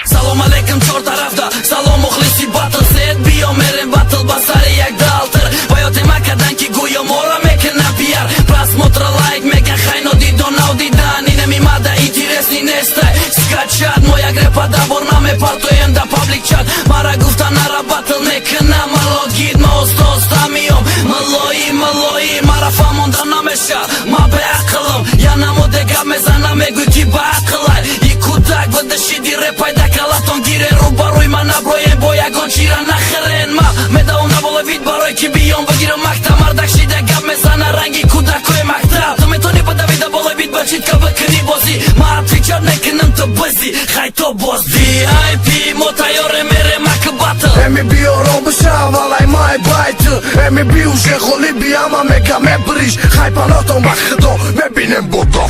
Салом алейкум, чор тарафда салом, мухлиси батл сет. Биё, мерем батл ба сари як далтер. Ва ёте макадан, ки гӯё мора мекунам пиар. Просмотра, лайк меган, хайно дидо нав дидан. Инами мада интересный нестай скачать. Мо як репа дабор намепартоем да паблик чат. Мара гуфта нара, батл мекунам малогид. Ма оста оста миём, малои малои. Мара фаҳмонда намеша, ма беақлам. Я намуде гап мезанам, мегӯй, ки баақлай. И кӯдак бадашиди репайда калатон гире. Рӯбарӯи ма наброем, бо ягон чира нахӯрен. Ма медавам на болои бит, барое ки биём бигирам мактаб. Мардак шида гап мезана, ранги кӯдакои мактаб. Ту метавонӣ бадавида болои бит, ба читка бикунӣ бозӣ. Ма отвечать мекунам, ту бизӣ хайто боз. VIP, мо тайёре, мерем ак батл. Эми биёром бишавалай май байт. Эми би уже ғолиби, ама мега мебириш. Хайпанотон, ба худо, мебинем бода.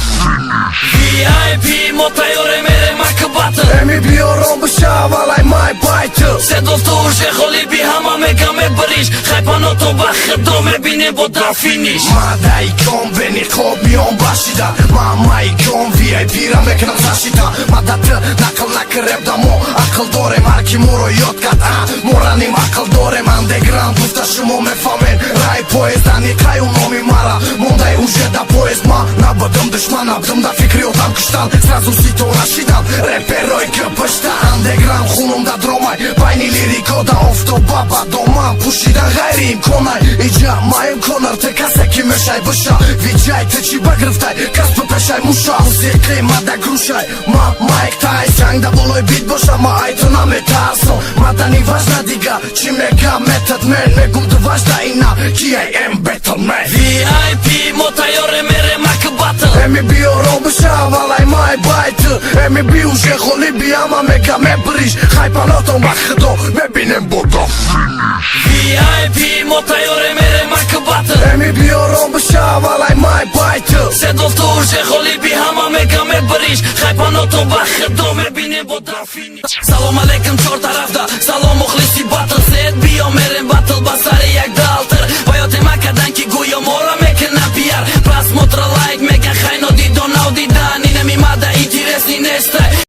VIP, мо тайёре, мерем ак батл. Эми биёром бишавалай май байт. Седов, ту уже ғолиби, ҳама мега мебириш. Хайпанотон, ба худо, мебинем бода финиш. Мадаикон бениқоб миён башида. Ма майкон VIP-ра мекунам зашита. Мадат нақл накиреб, да мо ақл дорем. Ҳар ки моро ёд кард, а мора ним ақл дорем. Андеграунд гуфта шумо мефаҳмен. Рай поезд аниқаю номи мара мондай уже да поезд. Ма набудам душман, набудам да фикри одам куштан. Сразу ситора шидан реперой ки пушта. Андеграунд хунум да дромай. Байни лирико да офтоба ба доман пӯшидан ғайриимконай. Иҷа маем конар, ту касе ки мешай биша. Виджай, ту чӣ багирифтай, касбу пешай муша. Мусиқи мада грушай, ма Майк Тайсон. Да болои бит боша, ма ай ту наметарсам. Мадани важна дига чӣ мега метадмен. Мегум, ту важда ина ки ай эм бэтлмен. VIP, мо тайёре, мерем ак батл. Эми биёром бишавалай май байт. Эми би уже ғолиби, ама мега мебириш. Хайпанотон, ба худо, мебинем бода. VIP, мо тайёре, мерем ак батл. Эми биёром бишавалай май байт. Седов, ту уже ғолиби, ҳама мега мебириш. Хайпанотон, ба худо, мебинем бода финиш. Салом алейкум, чор тараф.